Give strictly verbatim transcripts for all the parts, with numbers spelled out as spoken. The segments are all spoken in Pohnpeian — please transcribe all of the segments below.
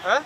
Huh?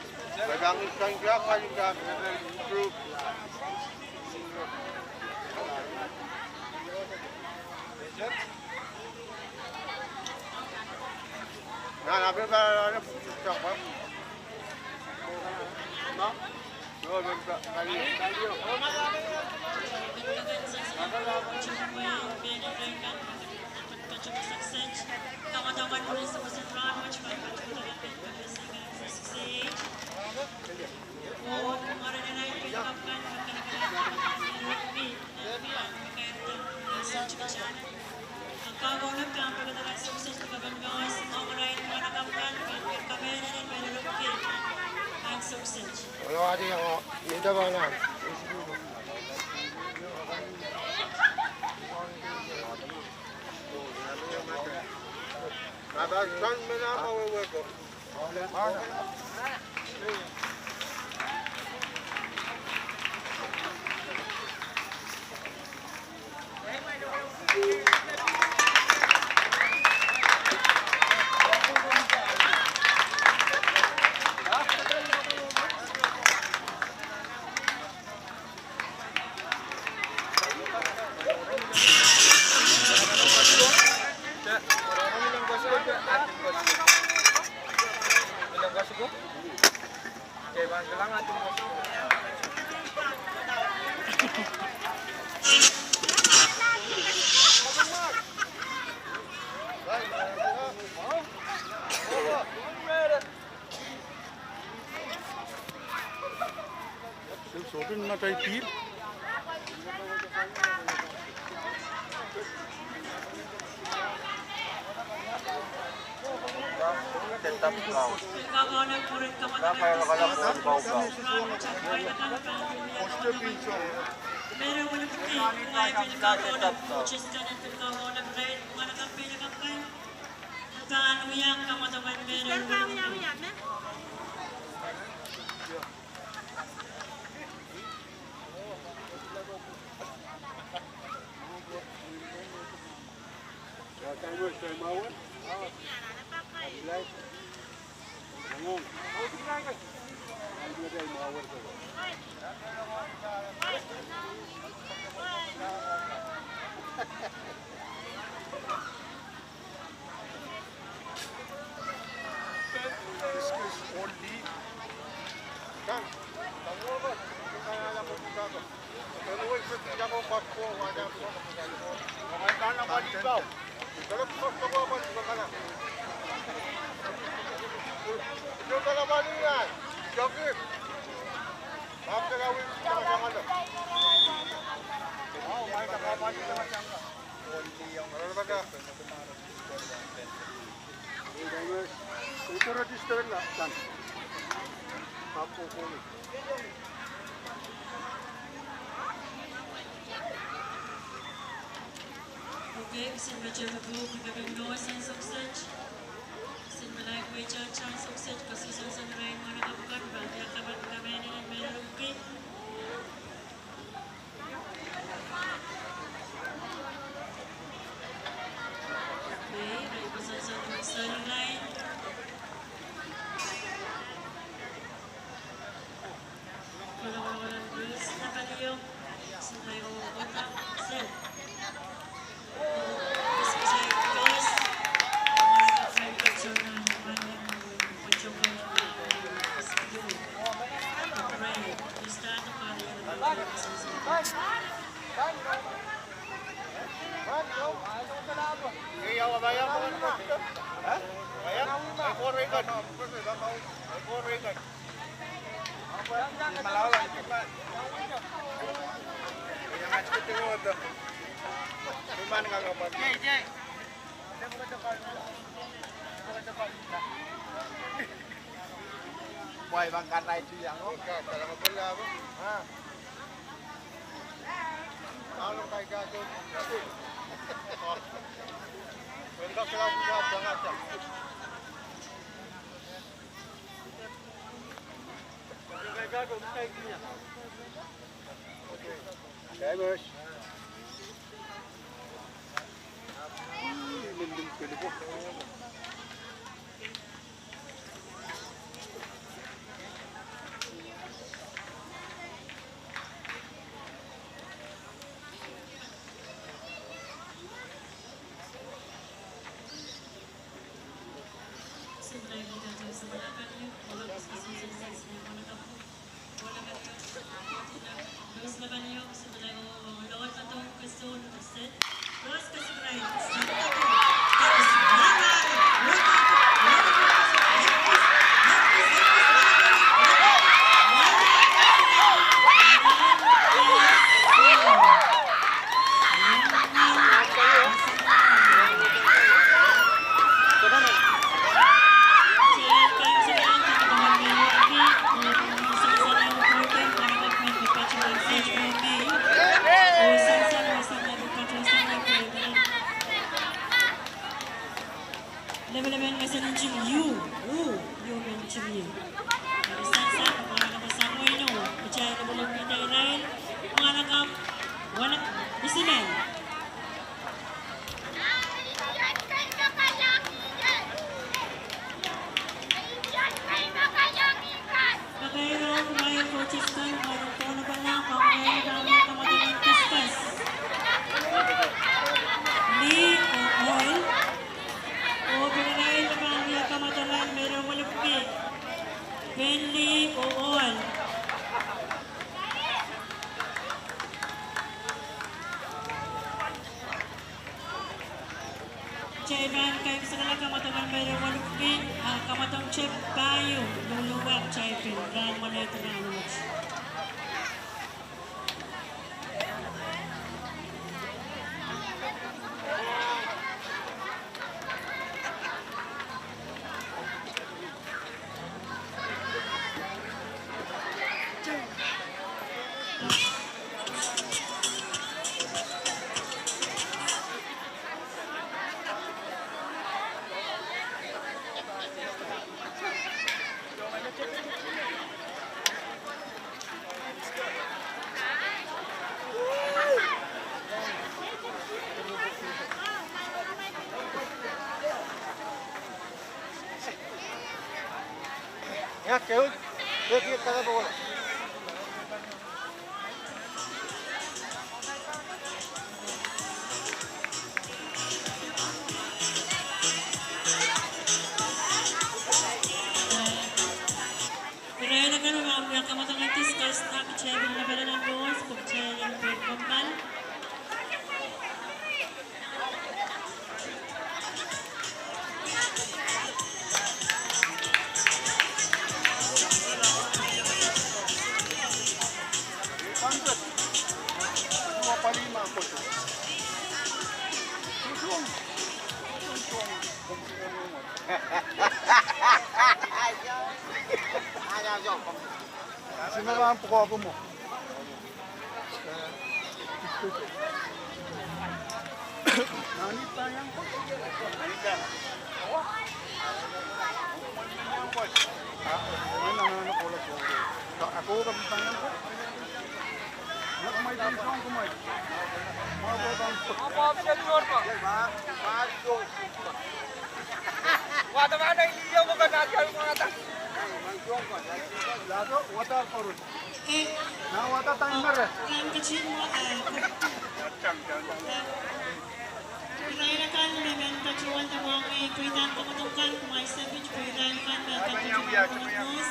Okay, kisin me tepiko, kikaping noes en sokset. Kisin me laik wehte tang sokset, koasoia sang irail mwahnakapw kan, pahn wia kapakap en mehn mehn rupki. Okay, irail koasoia sang irail. Sansan, mwahnakapw Samweno, kitail lipilipkihda irail, mwahnakapw, wana, Isimel. Makairong, kumwail coaches kan, kumwail en pwonopwala, kumwail en pahn wia kamwadong en discus. Lih oh ohl. Oh pil irail me pahn wia kamwadong en meirong welipwiki. Pen lih oh ohl. Kitail pahn kaimwisekala kamwadong en meirong welipwiki, ah, kamwadong tep pahieu, luluwa kitail pil rahn mwanet rahn wet. Irail akan me pahn wia kamwadong en discus, kitail pil lapalap nan rohs, pwe kitail en pil kommoal. Sime pahn pwukoa kumwo. Irail akan me men patohwan de mwahngih pweidahn kamwadong kan, kumwail sapwit pwe irail akan me patohwan de mwahngih.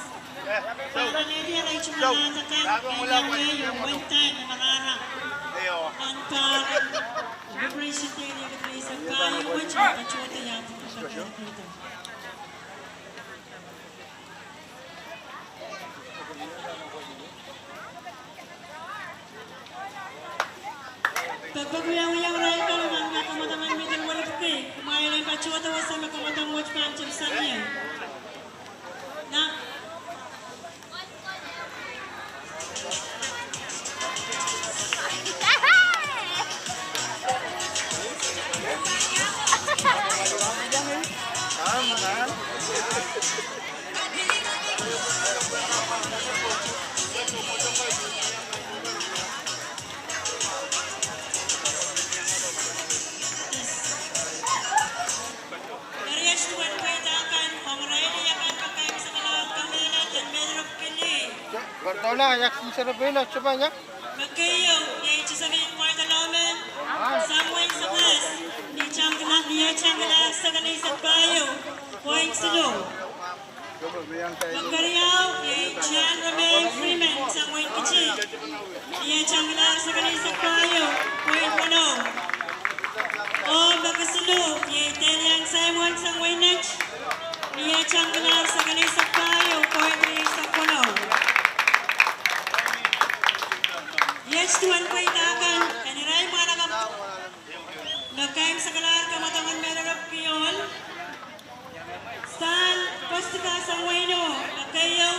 Para ledi arail tungoal akan, me iang wei oh wendahn me marahra. Ahn para Immigration Day, ieu kitail sapwung wet, patohwan de iang patohwan de. Pepeki wiawi irail kan me pahn wia kamwadong en medal welipwiki, kumwail en patohwan de wasa me kamwadong wet pahn tepsang ie. Na. Eri iet duwen pweida kan, ong irail akan me kaimwisekala kamehlel en meirong welipwiki. Kardolong, yak sisere pwila, coba yak. Me keieu, iei Josephine Bartolome, sang wehin Sebes, ni ietangkila, ni ietangkila sekenisek pahieu, point siluh. Me keriau, iei Jan Romain Freeman, sang wehin Kitik, ni ietangkila sekenisek pahieu, point weneu. Oh me kesiluh, iei Delian Simon, sang wehin Net, ni ietangkila sekenisek pahieu, point rieisek weneu. Iet duwen pweida kan, en irail mwahnakapw me kaimwisekala kamwadong en meirong welipwiki ohl. Stan Kostika, sang wehin Ino, me keieu,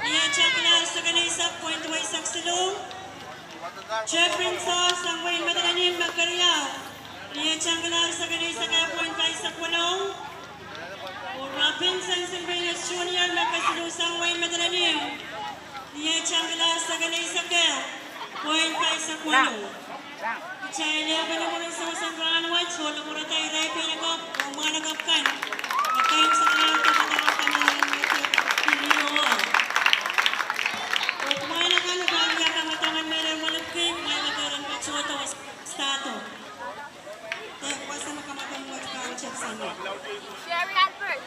ni ietangkila sekenisek point weisek siluh. Jeffrey Sou, sang wehin Madolenihmw, me keriau, ni ietangkila sekenisek point paisek weneu. Vincent Sylvanus Junior me kesiluhsang wehin Madolenihmw, ni eh tangala sekond eisek ehu, point pahisek waluh. Kitail ehupene mwurin sewese rahnwet oh likwerda irail pein kapw oh mwahnakapw kan me keimwseklahng kapw en kamarain me te pil ioho. Oh kumwail akan me pahn wia kamwadongen mehlel welipwiki, kumwail me pahn patohdo oh start. Sherry Albert.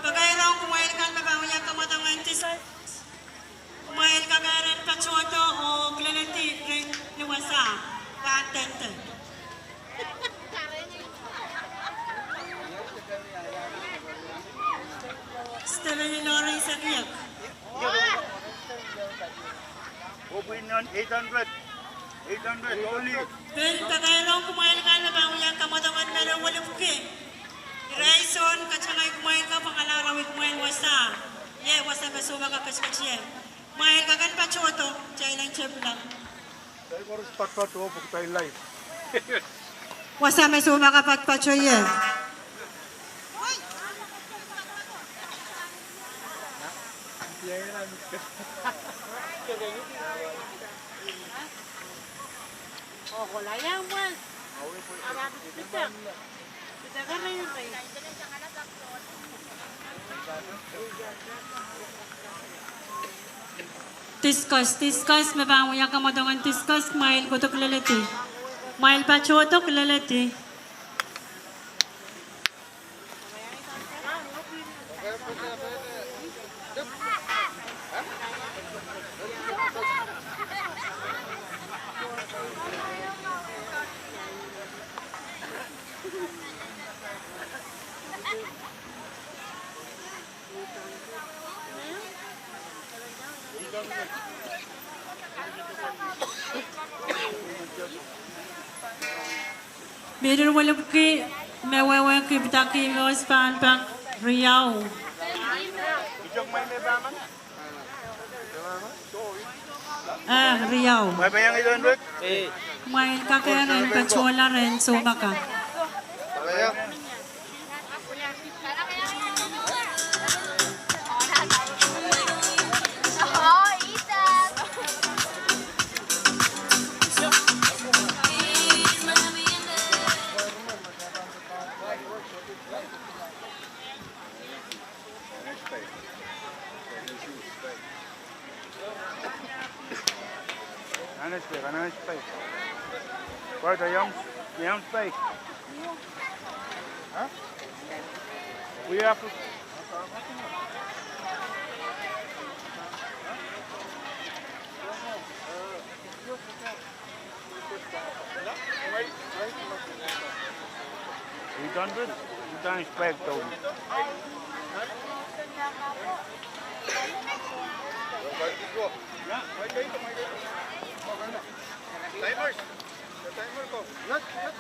Pakairong kumwail kan me pahn wia kamwadong en diskos. Kumwail kakehn en patohdo oh kileledi ren ni wasa, pahn dende. Stephanie Lawrence Akiek. Eight hundred. Eight hundred only. Pil pakairong kumwail kan me pahn wia kamwadong en mehlel welipwiki. Irail sohn katangaih kumwail kapw, pwe kalahngan kumwail wasa. Ie, wasa me soumaka ketiket ie. Kumwail kakehn patohdo, kitail en tepila. Kitail koaros patohdo pwe kitail live. Wasa me soumaka patopato ie. Diskos, diskos, me pahn wia kamwadong en diskos, kumwail kohdo kileledi. Kumwail patohdo kileledi. Mihiren welipwiki me wehwehki padahk, me wasa pahn pak riau. Eh, riau. Kumwail kakehn en patohla ren soumaka. Ia, kanan spike. Kau dah iang, iang spike. Huh? We have to. We done with? We done spike down. Timers. The timer ko. Not, not.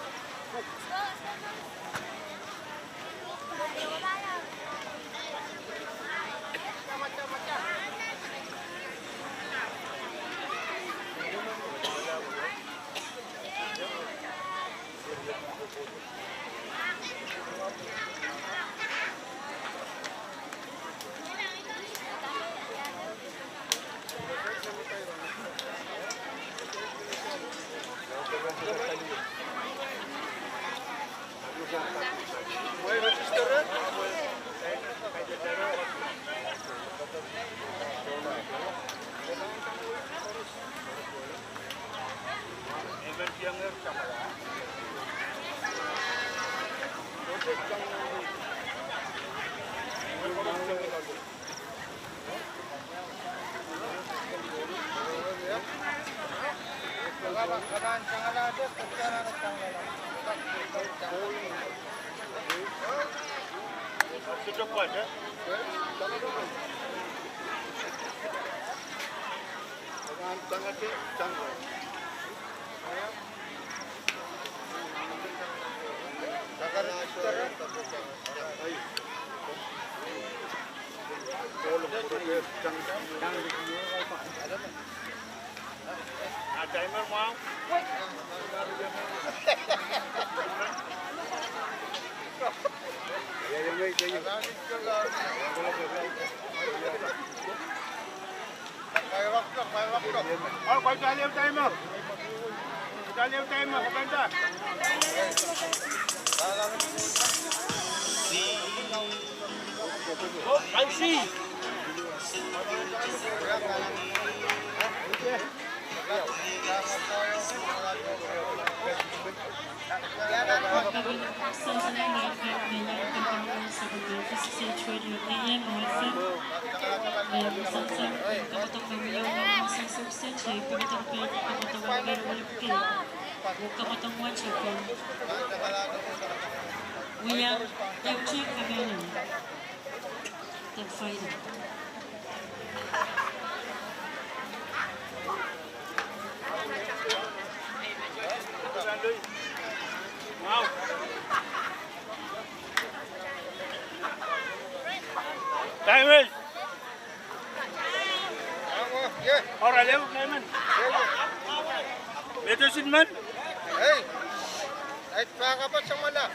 Timers. Ora leo, Simon. Leto, Simon. Hei. Ai, pahn kapahs samwala.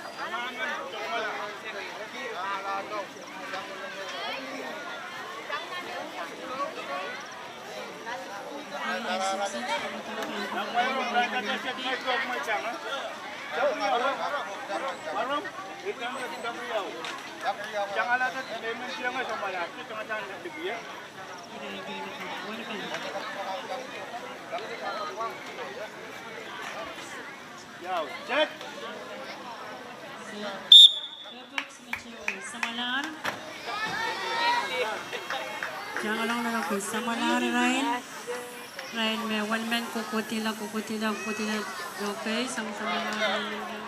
Yau, set. Samwalahr. Tangalong nan okei, samwalahr irail. Irail me welimen kokohdihla, kokohdihla, kokohdihla. Okei, sang samwalahr irail.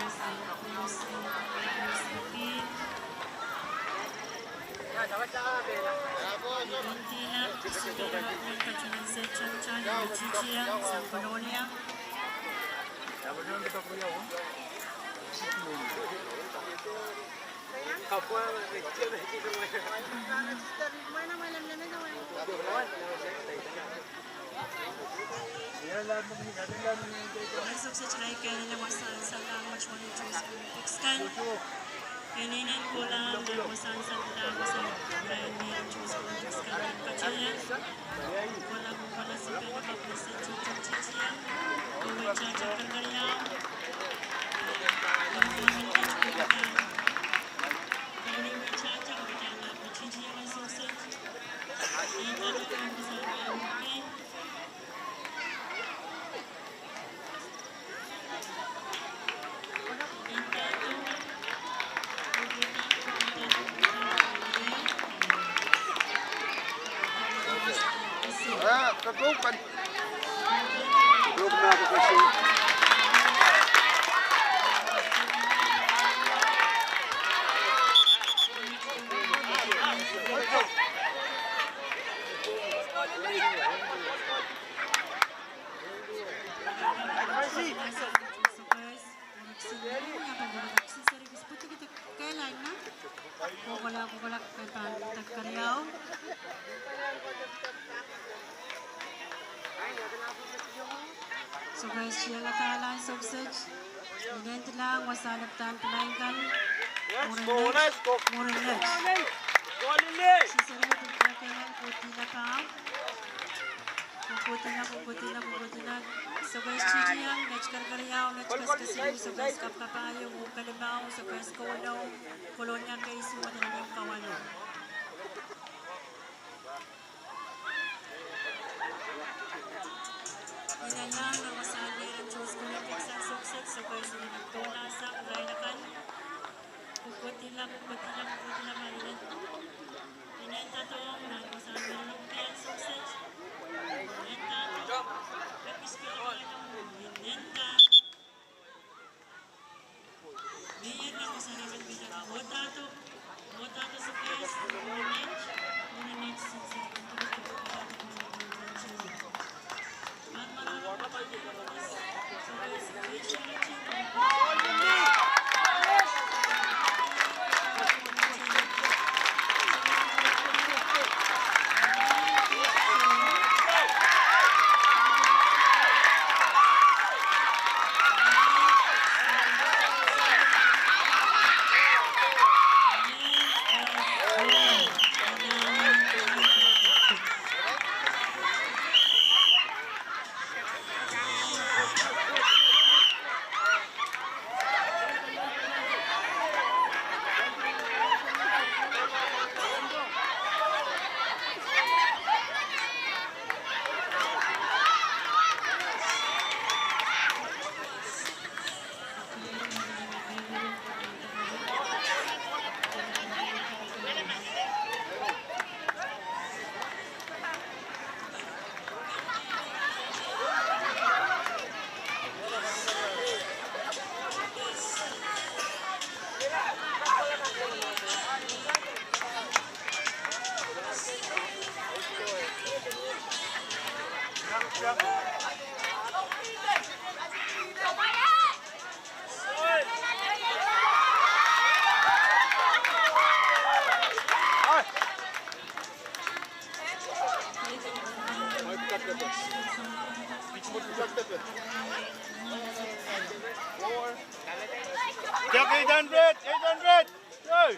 Sohte kais tiengada lain soukiset. Inendilahng wasa lepdan pelain kan. Mwurin net. Mwurin net. Siserimet kehkehlan kohdihla pahn. Kohdihla, kohdihla, kohdihla. Sohte kais titiong, net kerkeriau, net keskesiluh, sohte kais kapakapahiong, oh kelimau, sohte kais kouno, Kolonia keisu, oh dene kawano. Inenla nan wasahn mehn Olympics soukiset, sohte kais nan doula sang irail akan. Kokohdihla, kokohdihla, kokohdihla ma inen. Inen doadoahk nan wasahn mehn Olympics soukiset. Inen doadoahk. Inen doadoahk. Check eight hundred, eight hundred. Go.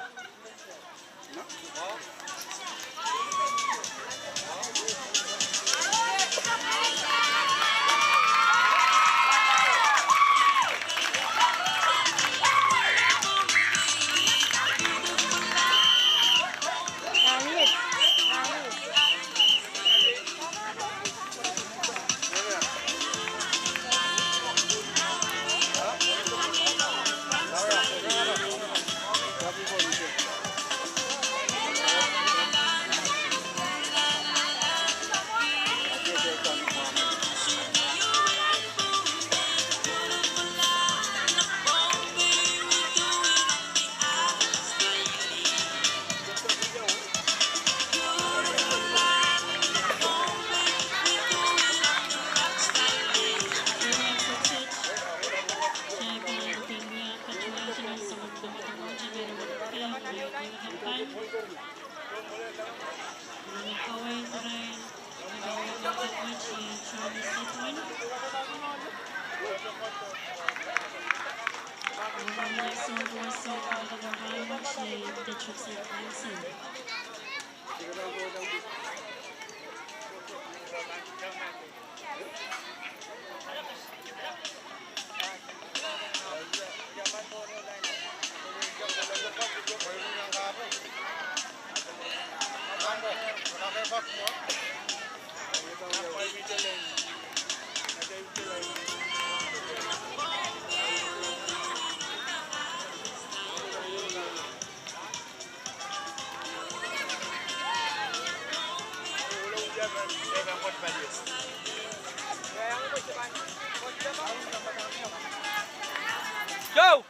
Go!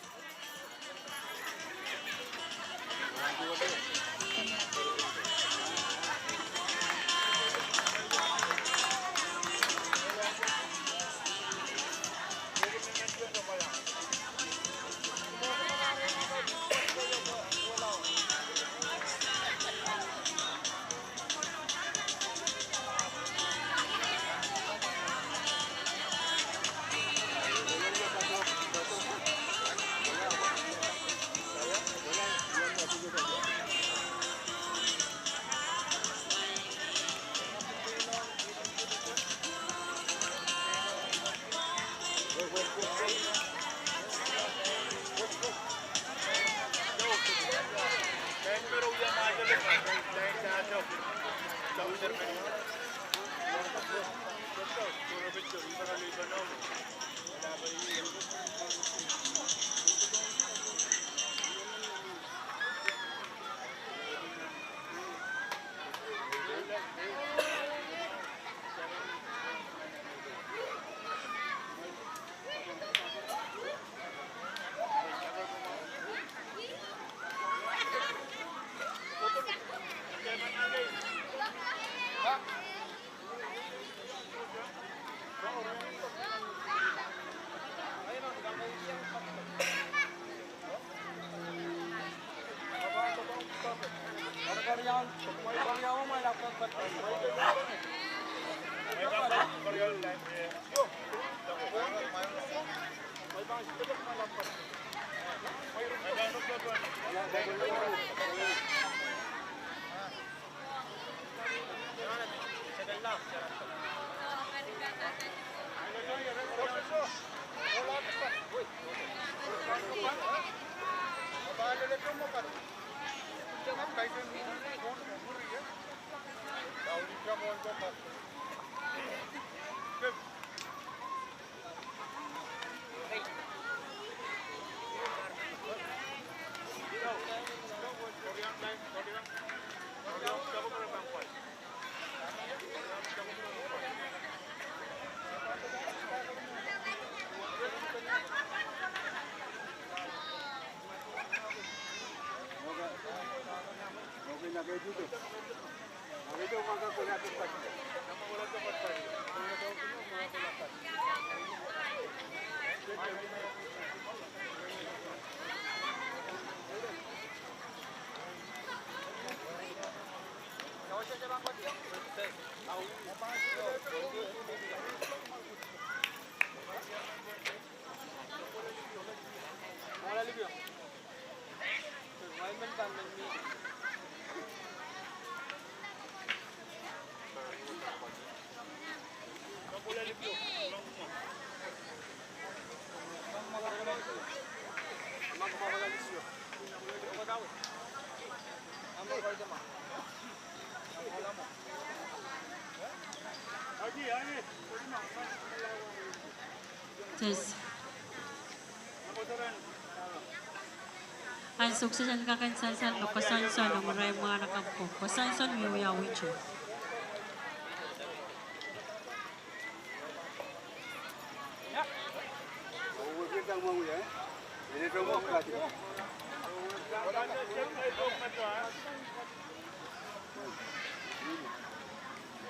Tes. Ansou kiset en kak en sansal me koasoansoan ong irail mwahnakapw ko. Koasoansoan me wiawi te.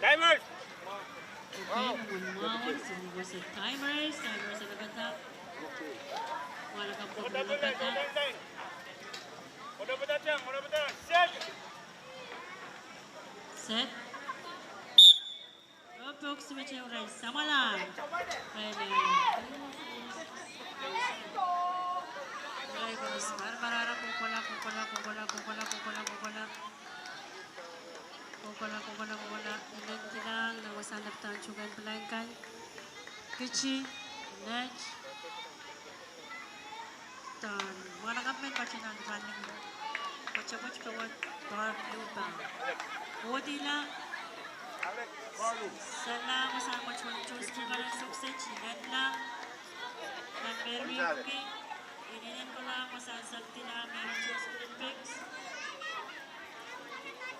Timers! Okay, mwahu, mwahu, so we go to timers, timers en kapata. Mwahnakapw ko en kapata. Set. Ropoks me te irail samwalahn. Irail koaros marmarahn, kohkohla, kohkohla, kohkohla. Kohkohla, kohkohla, kohkohla. Inenen kilang nan wasahn lapalahn tuhkehn pilahnkan. Kiti, net. Dah, mwahnakapw men patohwan nan running. Patohwan patohwan pahn luhpah. Odila. Sala, wasahn patohwan tus kukala sukse, inenla. Nan Mary Oki. Inenen kola, wasahn sakdila, Mary Jones Olympics.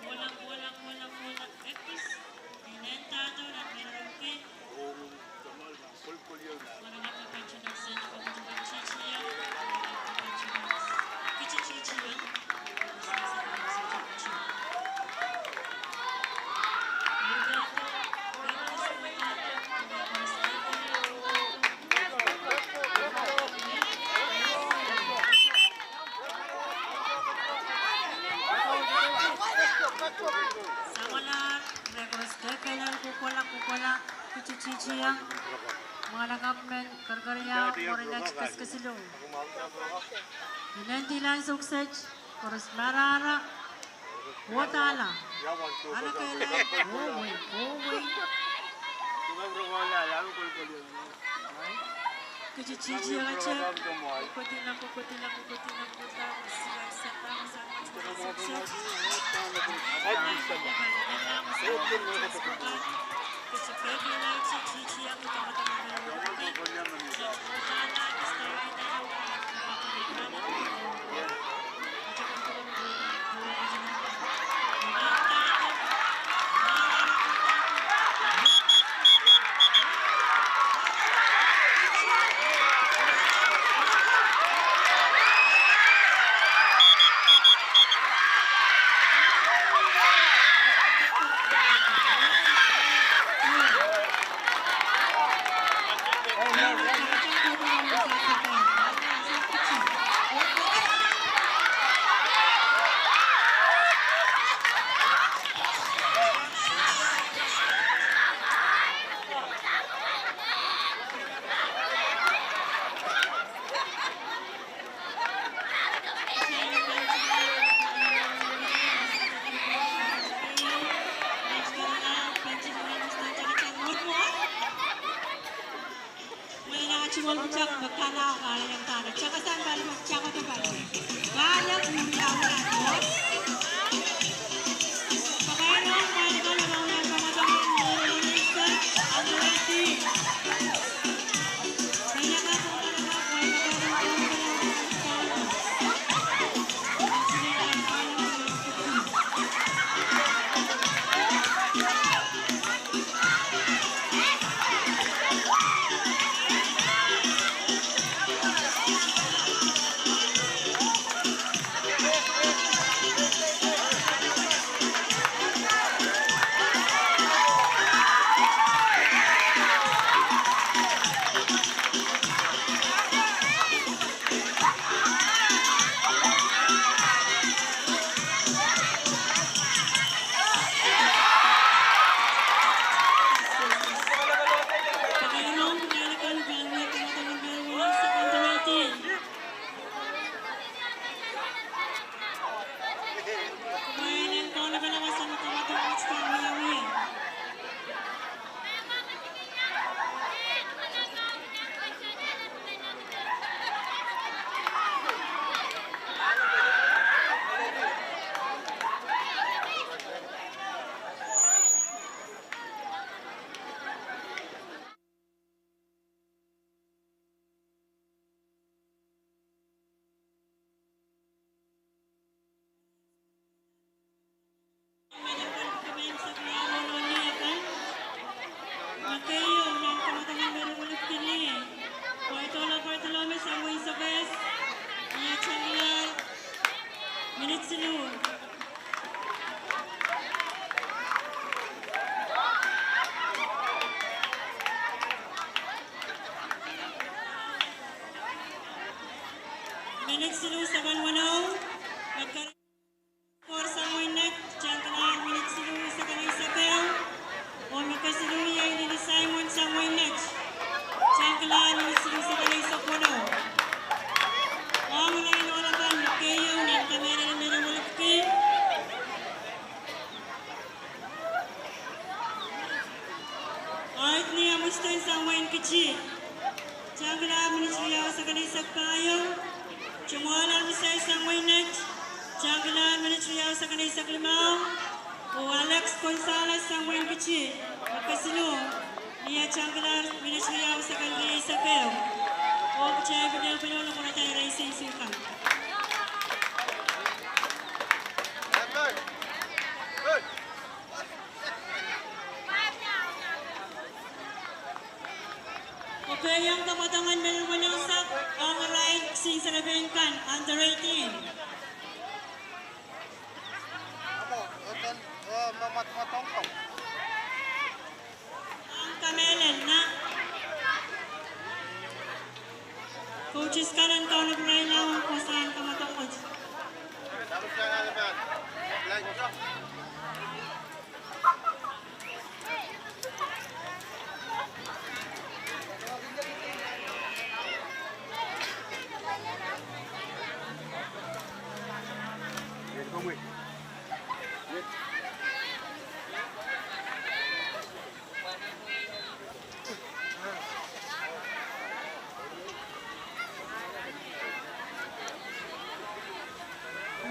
Kola, kola, kola, kola, ekis. Inenen dahdo, nan Mary Oki. Men kerkeriau, mwurin et kesiluh. Inendilahn sukset, koaros marahra, wodahla. Ara kehlail, oh wei, oh wei. Kitail titiakete, kokodila, kokodila, kokodila, kokodila. Minit siluh. Minit siluh, seken weneu. Kor sang wehin Net, tangkalahr minit siluh seken eisek ehu. Oh me kesiluh iei Lily Simon sang wehin Net, tangkalahr minit siluh seken eisek weneu. Ong irail ohl akan me keieu, nan kamehlele me re welipwki. Aitnia Mustin sang wehin Kitti, tangkalahr minit riau seken eisek pahieu. Tumwala Misei sang wehin Net, tangkalahr minit riau seken eisek limau. Oh Alex Gonzalez sang wehin Kitti, me kesiluh, ni eh tangkalahr minit riau seken rieisek ehu. Oh kitail pil pil lokolatail racing sukan. Koasoiong kamwadong en Meriweliusak ong irail kisin serepein kan under eighteen. Ong kamehlele, coaches kan en kaunopada irail ong kohsang kamwadong wet.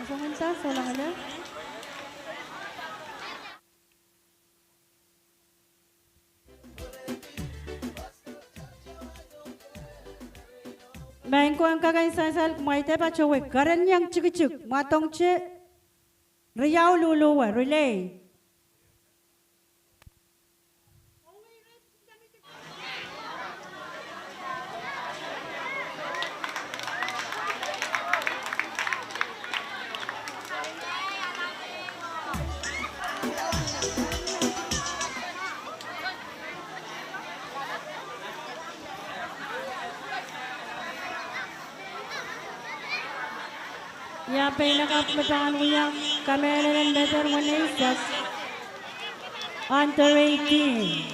Soangen ta, soangen ta. Maing ko, en kak en sansal, mwein I patohwan keren iang tikitik, mwadong te, riau luluwe, relay. Ia pein lakapw me pahn wia kamehlelen mehter weneisek, under eighteen.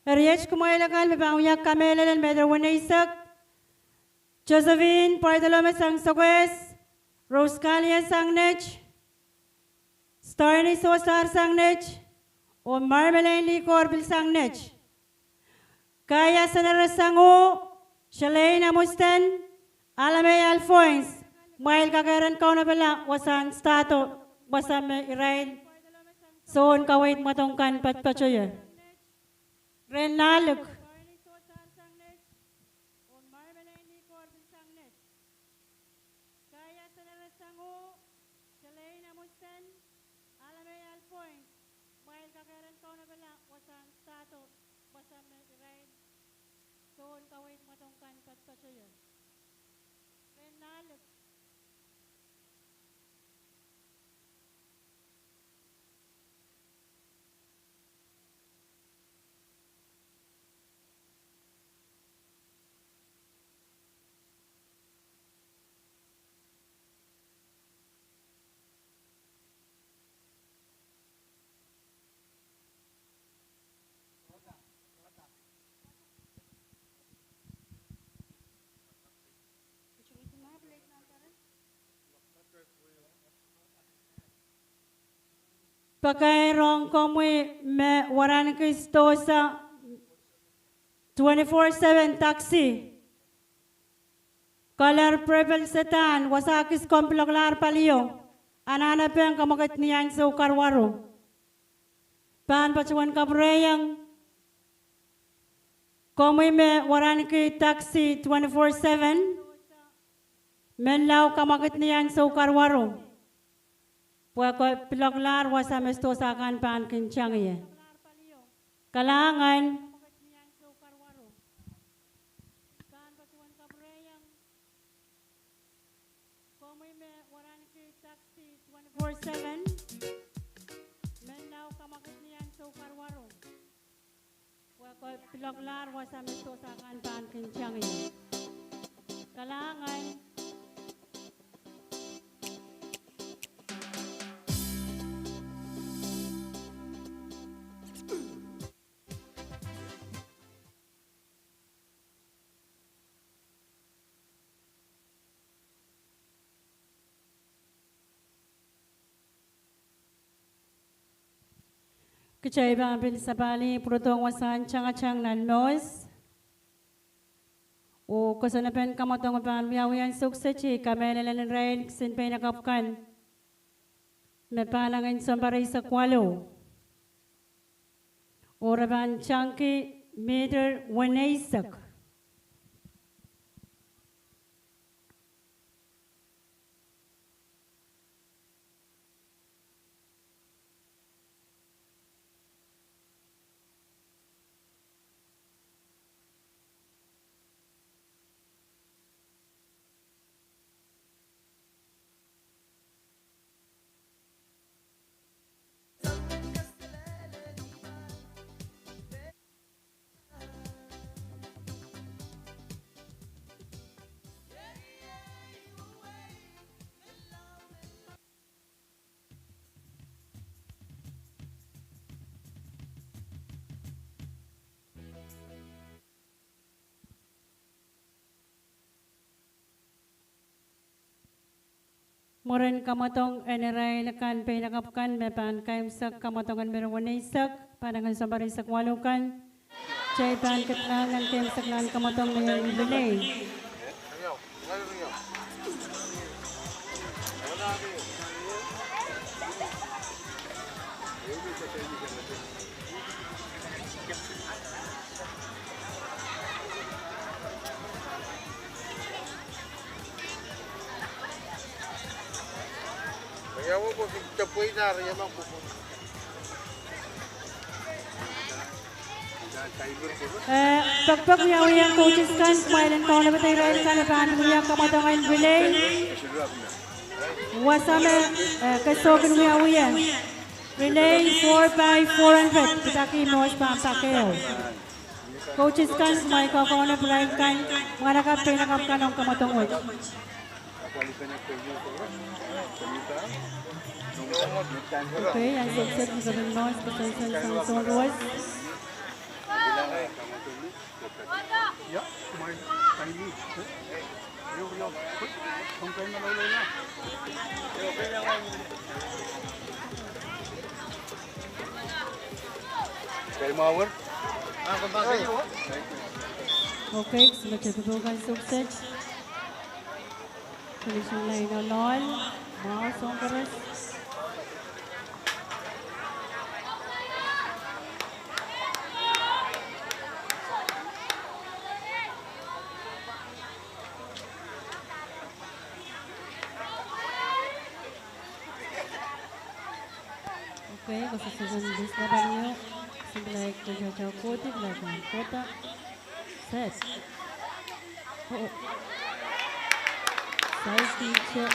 Eri, kumwail akan me pahn wia kamehlelen mehter weneisek, Josephine Bartolome sang Sokehs, Rose Kalia sang Nett, Starni Sosar sang Nett, oh Marmelin Likor pil sang Nett. Kaia Senere sang Nett, Shalane Amusten, Alame Alphonse, kumwail kakeren kaunopala wasahn stahdo, wasa me irail soun kaweid mwadong kan patopato ie. Ren lalik. Kaia Senere sang Nett, Shalane Amusten, Alame Alphonse, kumwail kakeren kaunopala wasahn stahdo, wasa me irail soun kaweid mwadong kan patopato ie. Ren lalik. Pakairong komwi me waraneki sdohsa twenty-four seven taxi, color purple sedan, wasa kis komw piloklahr palio, anahne pahn kamwakid ni ansou karuwaru. Pahn patohwan kapwurehiong komwi me waraneki taxi twenty-four seven, menlau kamwakid ni ansou karuwaru, pwe ke piloklahr wasa me sdohsa kan pahn kin tang ie. Kalahngan. Komwi me waraneki taxi twenty-four seven, menlau kamwakid ni ansou karuwaru, pwe ke piloklahr wasa me sdohsa kan pahn kin tang ie. Kalahngan. Kitail pahn pil sapahl pwurodohng wasahn tangatang nan Moos. Oh kosonnepen kamwadong pahn wiawi en sukset, I kamehlele irail kisin peinakapw kan me pahn angin sounpar eisek waluh. Oh re pahn tangki mihter weneisek. Mwurin kamwadong en irail kan peinakapw kan me pahn kaimwisekala kamwadong en mihter weneisek, pahn angin sounpar eisek waluh kan, kitail pahn kidnang nan kaimwisekala kamwadong me iei relay. Eh, pekpek wiawiong coaches kan, kumwail en kaunopada irail kan me pahn wia kamwadong en relay. Wasa me, eh, kesohkin wiawiong. Relay four by four hundred, pidaki Moos pahn pak ehu. Coaches kan, kumwail kakaunop irail kan, mwahnakapw peinakapw kan ong kamwadong wet. Okay, ansou kiset ni kepin Moos, koasoansoan sang soun ruwet. Okay, kisin me te pwurodo kan sukset. Finishing line aloal, mwahu soang koaros. Okay, koasoasoan dispatch bario, kisin pil ahi kohda, kohdi pil ahi kohda. Set. Oh. Sai teacher,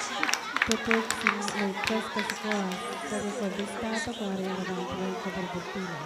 tutuk sin ahi press kasikuwa, seri ko dispatch ko ari ara pahn pwurehng kapwurpwurpwila.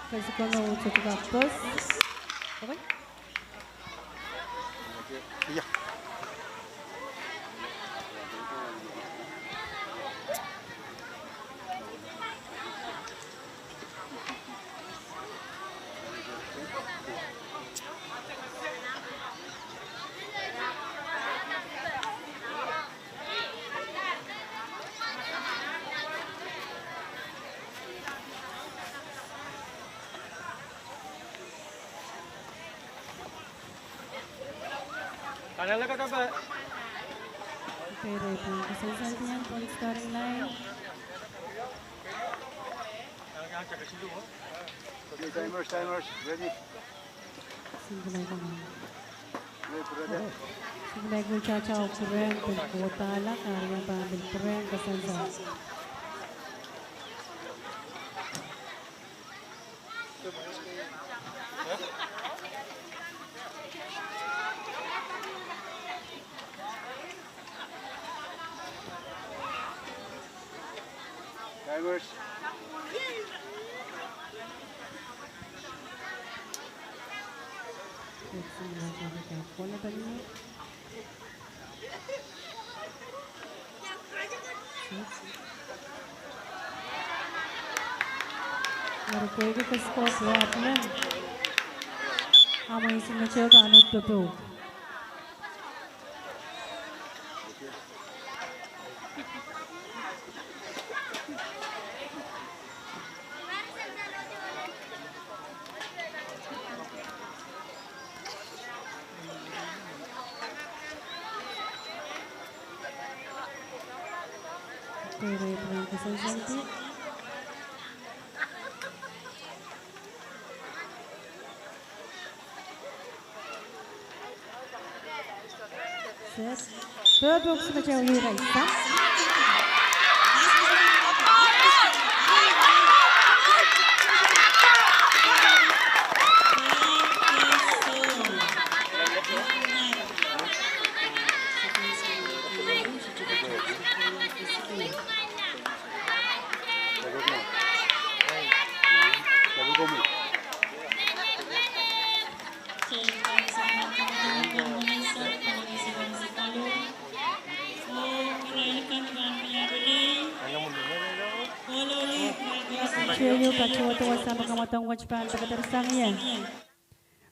Physical no, so to that first. Okay. Okay, right, point, scoring line. Okay, timers, timers, ready. Simple line. Simple line, Chacha pwurehng pil kohda, kahrepen pahn pil pwurehng koasoansoan. Timers. Eri pwehki ke score problem, amw insenmeteo pahn uhd popohl.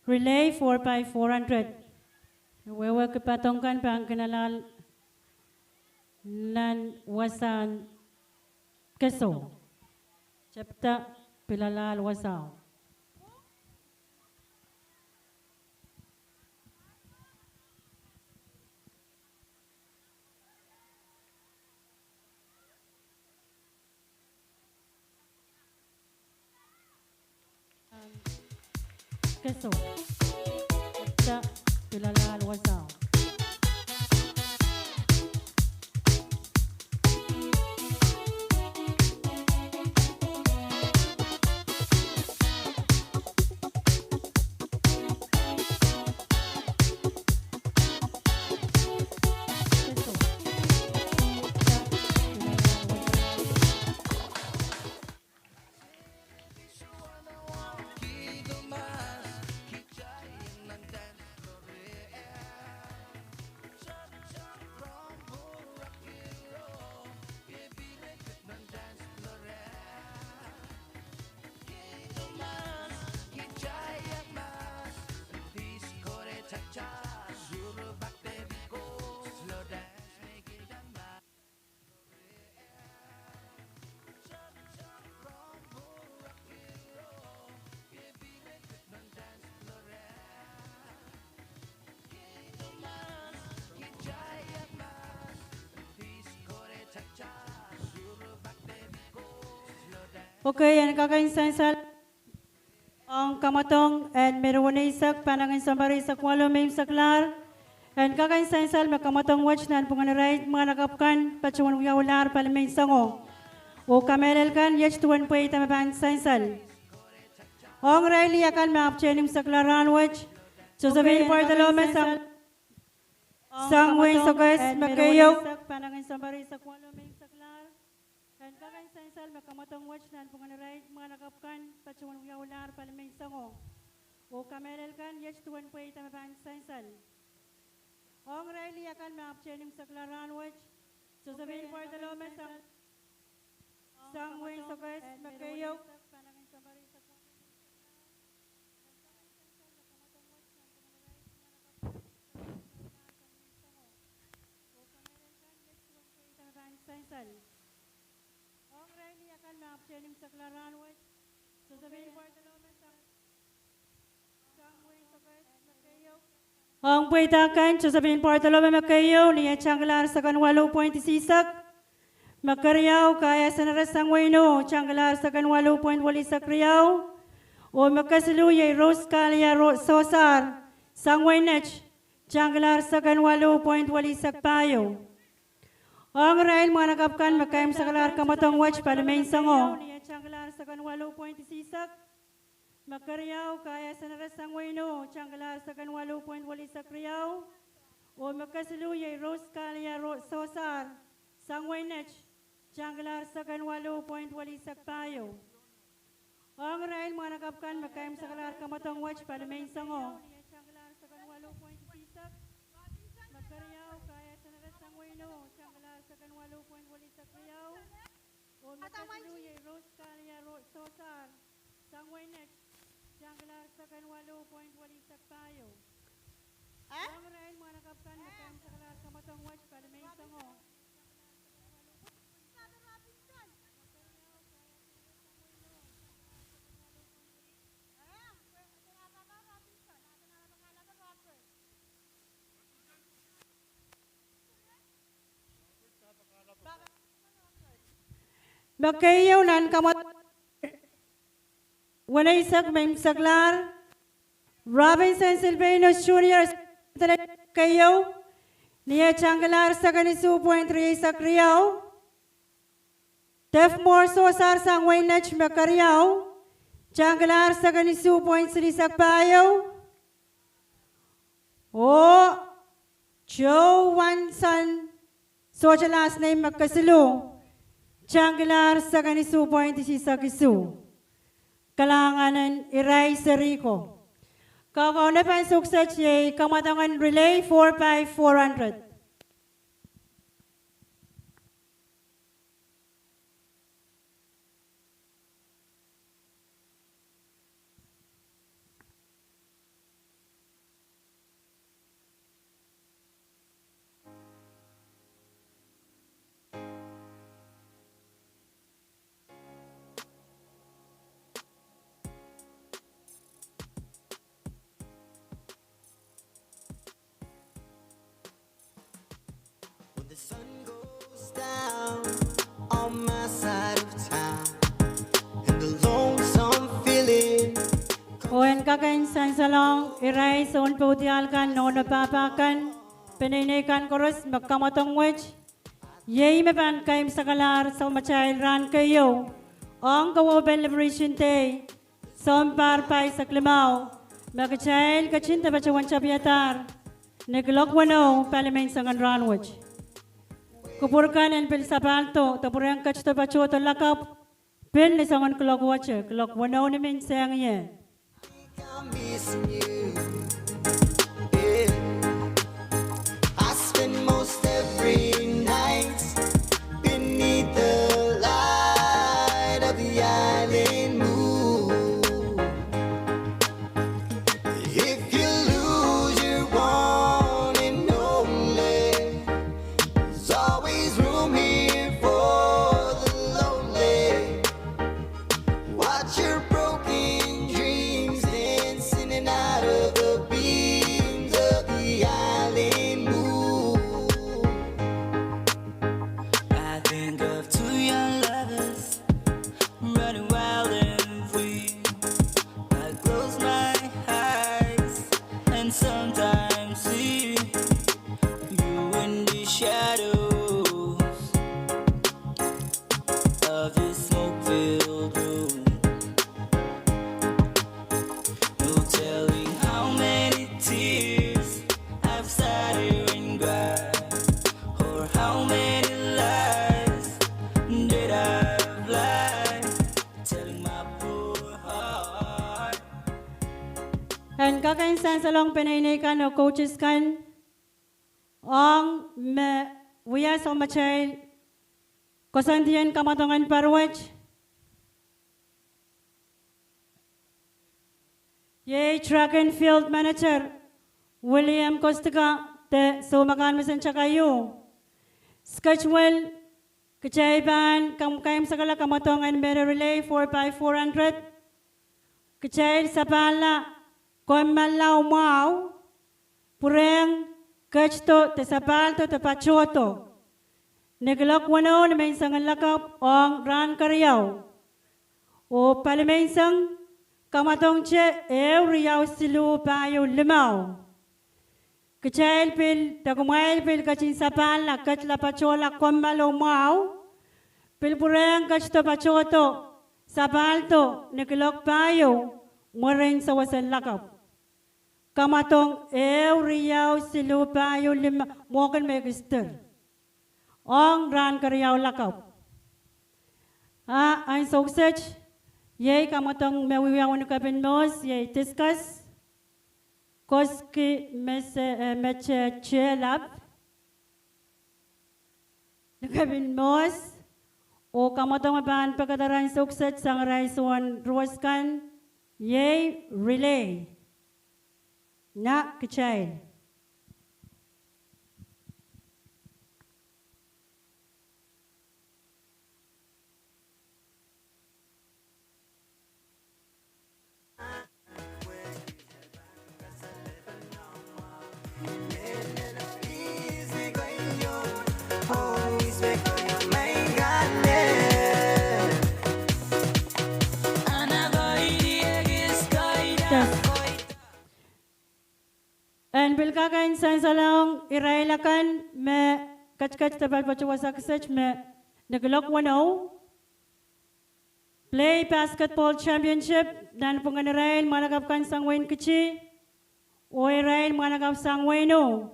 Relay four by four hundred. Wehwehki padong kan pahn kin alal nan wasahn keso. Tepda pil alal wasao. Keso. Tepda pil alal wasao. Okay, en kak en sansal ong kamwadong en mehn weneisek, panagen sounpar eisek waluh me imwseklahr. En kak en sansal me kamwadong wet nanpwungen irail mwahnakapw kan patohwan wiaulahr palimein soango. Oh kamehlel kan iet duwen pweida me pahn sansal. Ong irail lih akan me ahpwtehn imwseklahr rahnwet, Josephine Bartolome sang, sang wehin Sokehs me keieu. En kak en sansal me kamwadong wet nanpwungen irail mwahnakapw kan patohwan wiaulahr palimein soango. Oh kamehlel kan iet duwen pweida me pahn sansal. Ong irail lih akan me ahpwtehn imwseklahr rahnwet, Josephine Bartolome sang, sang wehin Sokehs me keieu. Ong irail lih akan me ahpwtehn imwseklahr rahnwet, Josephine Bartolome sang, sang wehin Sokehs me keieu. Ong pweida kan, Josephine Bartolome me keieu, ni eh tangalahr seken waluh pweint isihsek. Me keriau, Kaya Senere sang wehin Ih, tangalahr seken waluh pweint welisek riau. Oh me kesiluh iei Rose Kalia Ro-, Sosar, sang wehin Net, tangalahr seken waluh pweint welisek pahieu. Ong irail mwahnakapw kan me kaimwiseklahr kamwadong wet palimein soango. Me keriau, Kaya Senere sang wehin Ih, tangalahr seken waluh pweint welisek riau. Oh me kesiluh iei Rose Kalia Ro-, Sosar, sang wehin Net, tangalahr seken waluh pweint welisek pahieu. Ong irail mwahnakapw kan me kaimwiseklahr kamwadong wet palimein soango. Second waluh point waluh second riau. Oh me kesiluh iei Rose Kalia Ro-, Sosar, sang wehin Net, tangkilahr second waluh point waluh second pahieu. Eh? Ong irail mwahnakapw kan me kaimwisekalahr kamwadong wet, palimeisongo. Me keieu nan kamwadong weneisek me imwiseklahr, Robinson Silvanus Junior, keieu, ni eh tangkilahr second isuh point riau eisek riau. Tefmor Sosar sang wehin Net me keriau, tangkilahr second isuh point silihsek pahieu. Oh Joe Wanson, sohte last name, me kesiluh, tangkilahr second isuh point isihsek isuh. Kalahngan en irail seri ko. Kaukaun pahn sukset iei kamwadong en relay four by four hundred. When the sun goes down on my side of town and the lonesome feeling. Oh en kak en sansalohng irail sounpoudiahl kan, nohno pahpa kan, peneinei kan koaros me kamwadong wet, iei me pahn kaimwisekalahr samatail rahn keieu ong kawaupen Liberation Day, sounpar pahisek limau, me kitail ketin patohwan tapiadahr ni kuloak weneu palimeisong en rahn wet. Kupwur kan en pil sapahldo de pwurehng ketido patohdo lakapw pil ni soangen kuloak wet, kuloak weneu ni menseng ie. I spend most every night beneath the light of the island moon. If you lose your one and only, there's always room here for the lonely. Watch your broken dreams dancing out of the beams of the island moon. I think of two young lovers running wild and free. I close my eyes and sometimes see you in the shadows of this smoke-filled room. No telling how many tears I've sat here and cried, or how many lies did I lie, telling my poor heart. En kak en sansalohng peneinei kan oh coaches kan ong me wia samatail koasoandi en kamwadong en pahr wet. Iei track and field manager William Kostka de soumwahu kan mesen takaiu. Schedule, kitail pahn kam-, kaimwisekala kamwadong en mehn relay four by four hundred. Kitail sapahla kommoal lao mwahu, pwurehng ketido de sapahldo de patohdo ni kuloak weneu ni menseng en lakapw ong rahn keriau. Oh palimeisong, kamwadongte ehu riau siluh pahieu limau. Kitail pil, de kumwail pil ketin sapahla, ketla patohla kommoal lao mwahu, pil pwurehng ketido patohdo sapahldo ni kuloak pahieu mwurin sewese lakapw. Kamwadong ehu riau siluh pahieu limau, mwohn me kisdir ong rahn keriau lakapw. A ansou kiset, iei kamwadong me wiawi ni kepin mohs, iei discus, koski mese, eh, mete tehlap. Ni kepin mohs, oh kamwadong me pahn pekada rahn soukiset sang irail sou en ruwet kan, iei relay. Na kitail. En pil kak en sansalohng irail akan me ketiket department wasa kiset me ni kuloak weneu, Play Basketball Championship, nanpwungen irail mwahnakapw kan sang wehin Kiti, oh irail mwahnakapw sang wehin Ih,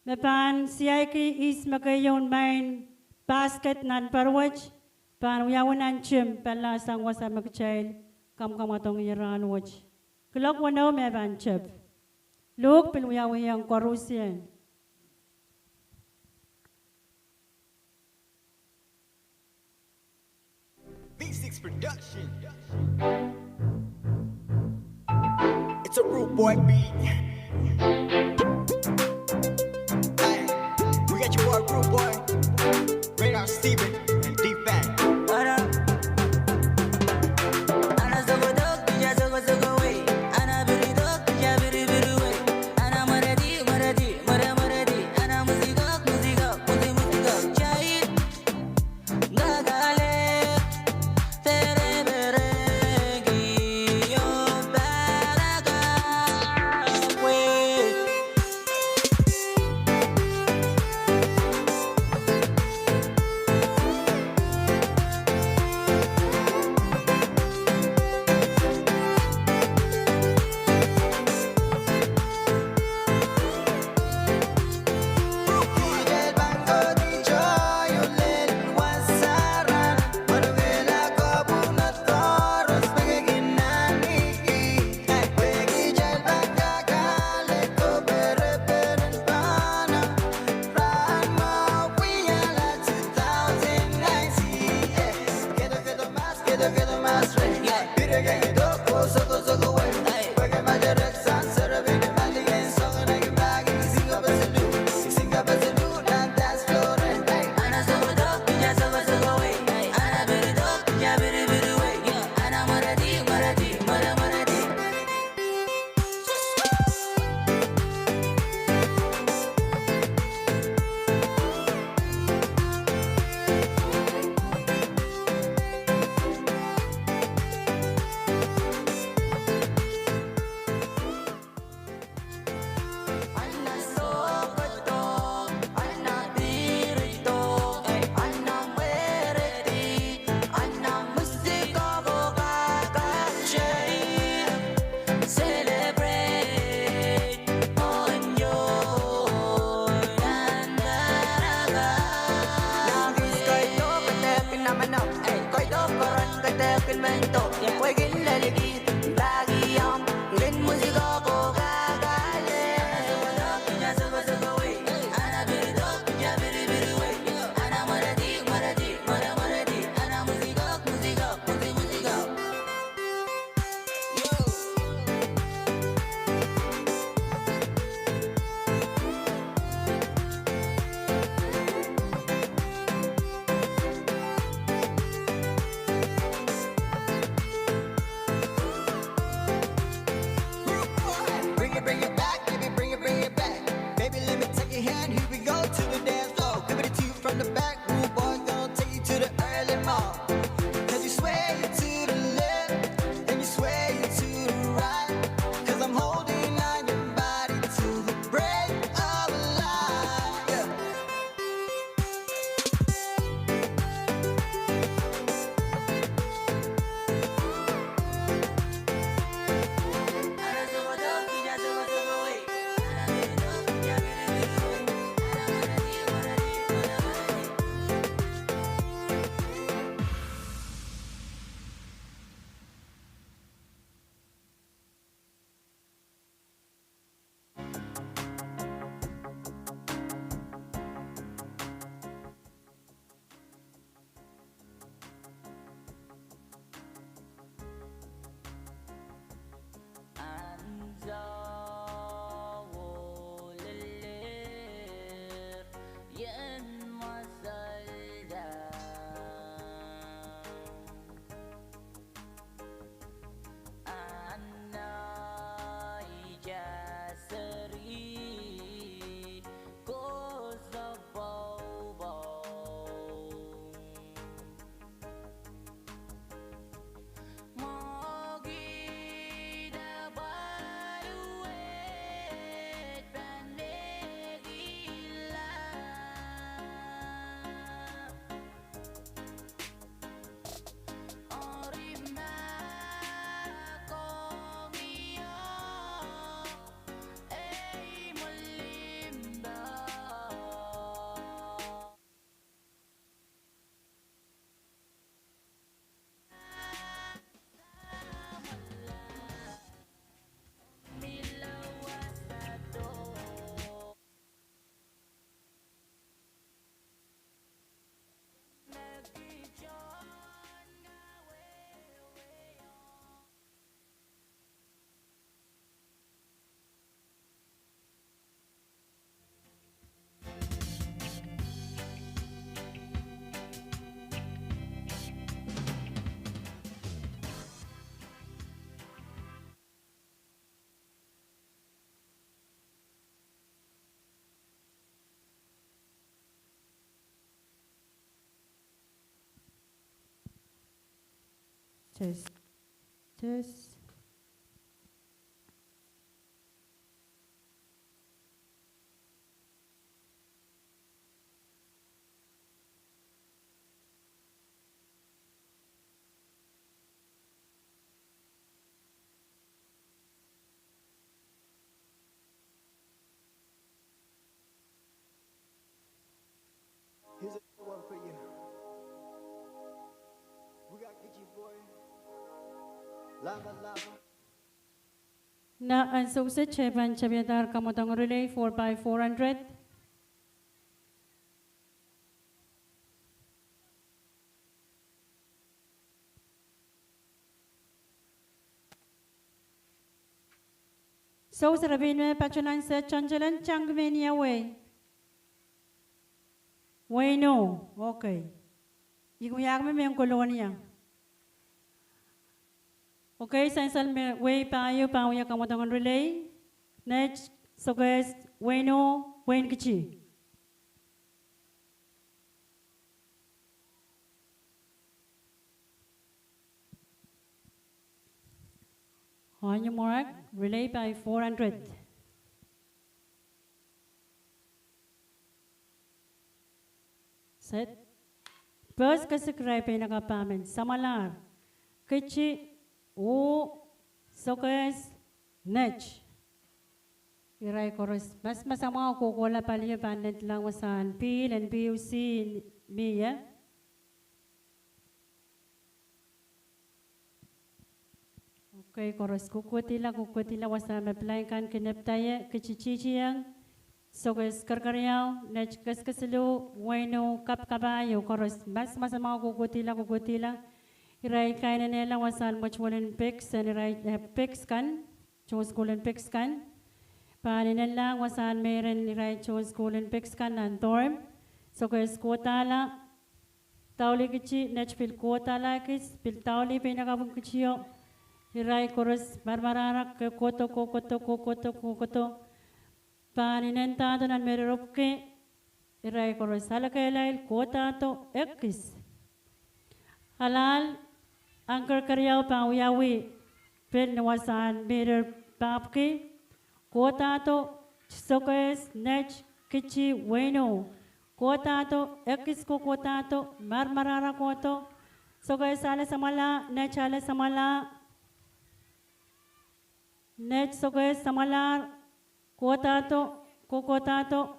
me pahn siaiki ihs me keieu main basket nan pwurodo wet, pahn wiawi nan tim pahn la sang wasa me kitail kamwakamwadong ie rahnwet. Kuloak weneu me pahn tep. Luhk pil wiawiong koarusie. V six Production. It's a rude boy beat. Hey, we got your boy Rude Boy, Radar Steven, and D-Fang. Test. Test. Here's another one for you. We got Kichi Boy. Lava, lava. Nan ansou kiset kitail pahn tapiadahr kamwadong relay four by four hundred. Sou, serapin me patohwan ansou, tohndolen tangki me ni awei. Weino, okay. Ih wiahki me mehn Kolonia. Okay, sansal me wehi pahieu pahn wia kamwadong relay. Net, Sokehs, Weino, Wein Kichi. On your mark, relay by four hundred. Set. Pehs kesik, irail peinakapw pahn men samwalahr. Kichi, uh, Sokehs, Net. Irail koaros masamasama oh kohkohla palio pahn nendlahng wasahn pihl en P U C mie. Okay, koaros kohkohdihla, kohkohdihla wasahn me pilain kan kin epda ie. Kichi tihtiong, Sokehs kerkeriau, Net keskesiluh, Weino kapkapahieu, koaros masamasama kohkohdihla, kohkohdihla. Irail kainenehla wasahn mwetuwel en piks en irail, eh, piks kan, tohn sukuhl en piks kan. Pahn inenlahng wasahn meir en irail tohn sukuhl en piks kan nan dorm. Sokehs kohdahla, Daulih Kichi, Net pil kohdahla kis, pil daulih peinakapw en Kichio. Irail koaros marmarahra, kohkohdo, kohkohdo, kohkohdo, kohkohdo. Pahn inendahdo nan meirer pwuki, irail koaros ale kehlail, kohdahdo, ekis. Alahl, ahn kerkeriau pahn wiawi pil ni wasahn meirer pahpwiki, kohdahdo, Sokehs, Net, Kichi, Weino. Kohdahdo, ekis kohkohdahdo, marmarahra kohdo. Sokehs ale samwala, Net ale samwala. Net, Sokehs samwalahr, kohdahdo, kohkohdahdo.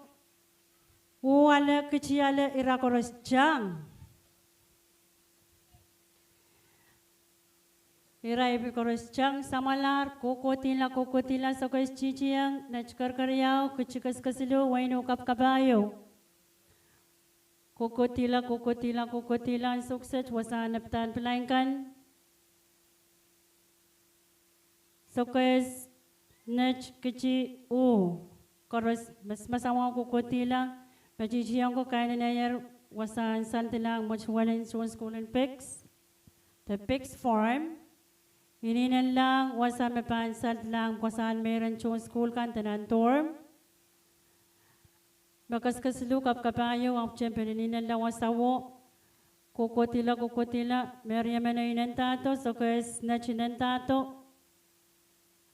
Uh ale, Kichi ale, ira koaros tang. Irail pil koaros tang samwalahr, kohkohdihla, kohkohdihla, Sokehs tihtiong, Net kerkeriau, Kichi keskesiluh, Weino kapkapahieu. Kohkohdihla, kohkohdihla, kohkohdihla, ansou kiset wasahn epdahn pilain kan. Sokehs, Net, Kichi, uh. Koaros masamasama kohkohdihla, me tihtiong ko kainenehier wasahn saldilahng mwetuwel en tohn sukuhl en piks, the piks form. Inenlahng wasahn me pahn saldilahng wasahn meir en tohn sukuhl kan de nan dorm. Me keskesiluh kapkapahieu, ahpwtehn pil inenla wasao. Kohkohdihla, kohkohdihla, me riemen inendahdo, Sokehs, Net inendahdo.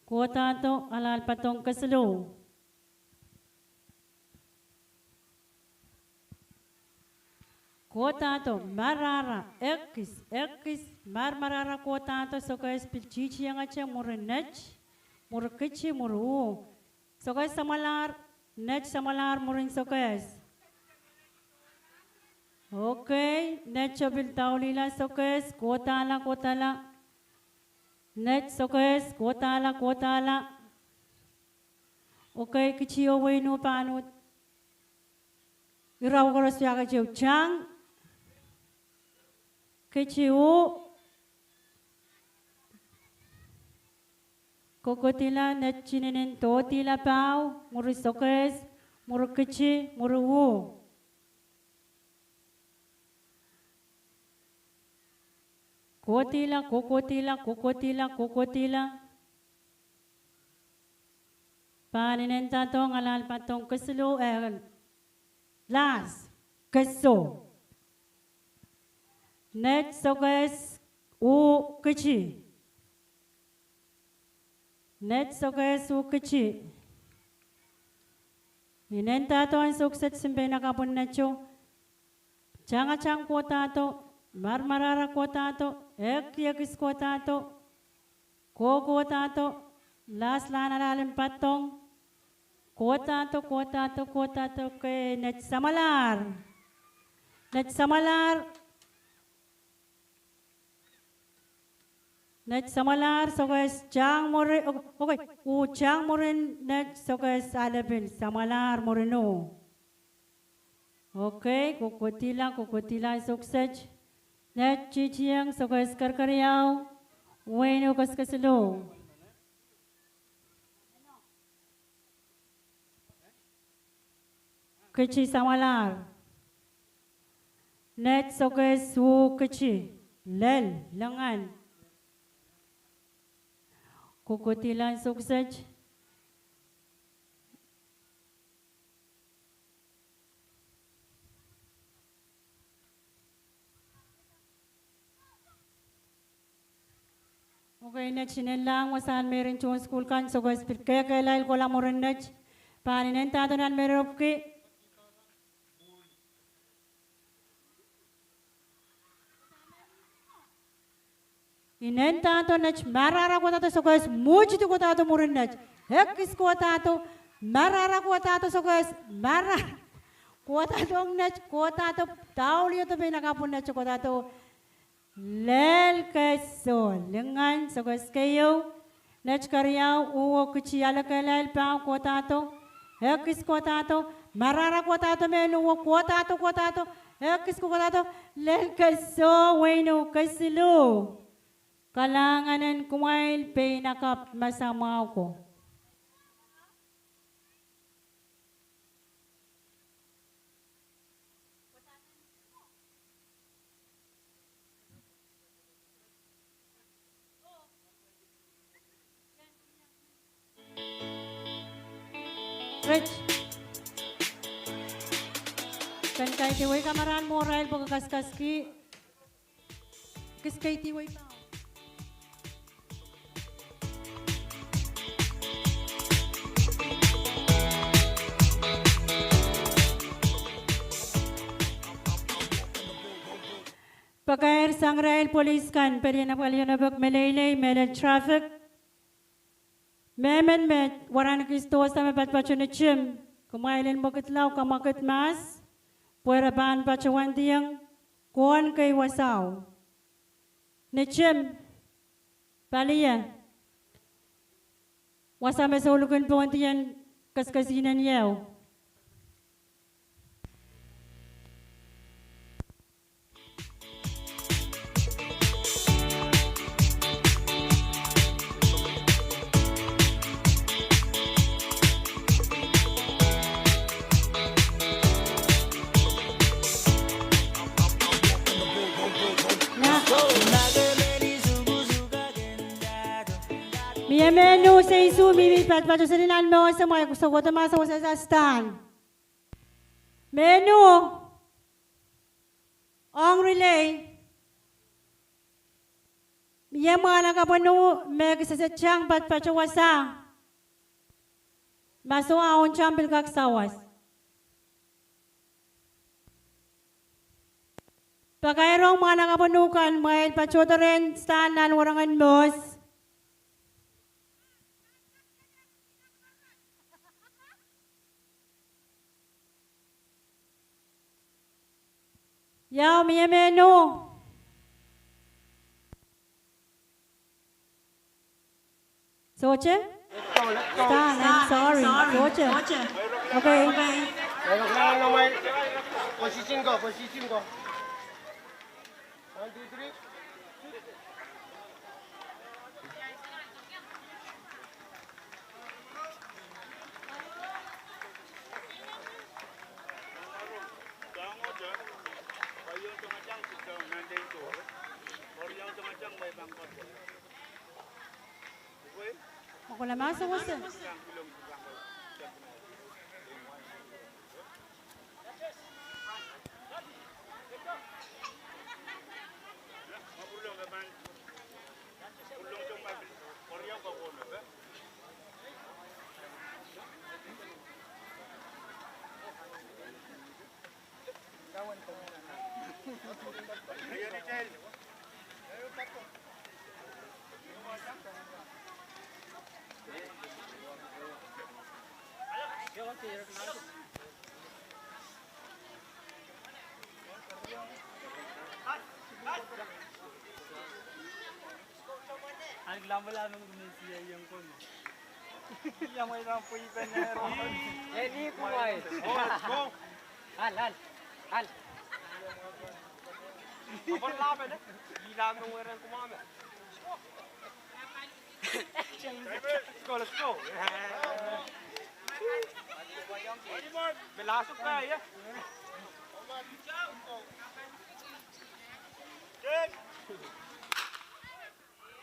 Kohdahdo, alahl patehng kesiluh. Kohdahdo, marahra, ekis, ekis, marmarahra kohdahdo, Sokehs pil tihtihongete, mwurin Net, mwurin Kichi, mwurin uh. Sokehs samwalahr, Net samwalahr, mwurin Sokehs. Okay, Net o pil daulihla, Sokehs, kohdahla, kohdahla. Net, Sokehs, kohdahla, kohdahla. Okay, Kichi oh Weino pahn uhd. Ira koaros wiahkete tang. Kichi uh. Kohkohdihla, Net inenen dohdihla pahu, mwurin Sokehs, mwurin Kichi, mwurin uh. Kohdihla, kohkohdihla, kohkohdihla, kohkohdihla. Pahn inendadohng alahl patehng kesiluh, eh, last, keso. Net, Sokehs, Uhkiti. Net sokehs uhkiti. I nendahdohn sukset mpein akapw en neto. Tangatang kohdahdo, marmarahra kohdahdo, ekiekis kohdahdo, kohkohdahdo, laslahn alahl en padong, kohdahdo, kohdahdo, kohdahdo, ke net samwalahr. Net samwalahr. Net samwalahr sokehs tang mwuri, ok, ok, uh tang mwurin net sokehs alepin samwalahr mwurin uh. Ok, kokohdihla, kokohdihla sukset. Net titieng sokehs kerkeriau, wehin uh kesikesiluh. Kiti samwalahr. Net sokehs uhkiti. Lel, lingan. Kokohdihla sukset. Ok, net inenlahng wasahn mehrin tohn sukuhl kan sokehs pil kehkehlail kohla mwurin net. Pahn inendahdo nan mehropki. Inendahdo net marahra kohdahdo sokehs mwuhkiti kohdahdo mwurin net. Ekis kohdahdo, marahra kohdahdo sokehs, marahra kohdahdo ong net, kohdahdo, dauliodo pein akapw en net kohdahdo. Lel ke soh, lingan sokehs keieu, net keriau, uh kiti alekehlail pahn kohdahdo, ekis kohdahdo, marahra kohdahdo mehn uh kohdahdo, kohdahdo, ekis kohdahdo, lel ke soh, wehin uh kesiluh. Kalahngan en kumwail pein akapw masamwahu ko. Ret. Ken kaidehwei kamarain mwohrail pwe ke kaskaski. Kis kaidehwei pahn pakair sang irail polis kan, pelien apwalionopik meleilei, mehlel traffic. Mehmen me waraneki sidohsa me patopato ni tim, kumwail en mwekidla kamwakid mahs, pwe re pahn patohwan diong kohn kei wasao. Ni tim, palie, wasa me soulukin pohn dien kesikesihnen ieu. Mie mehn uh seisu mihmi patopato seli nan mour, se mwaik sokoto ma sewese sastahn. Mehn uh ong relay. Mie mwahnakapwen uh me kisehse tang patopato wasa. Ma soh, a unsek pil kak sawas. Pakairong mwahnakapwen uh kan, kumwail patohdo rehn stahn nan werengen mour. Ia, mie mehn uh? Sohte? Stahn, I'm sorry. Sohte. Okay. Position ko, position ko. One, two, three. Okola ma sewese. Al, al, al. Let's go, let's go. Melasuk ka, yeah.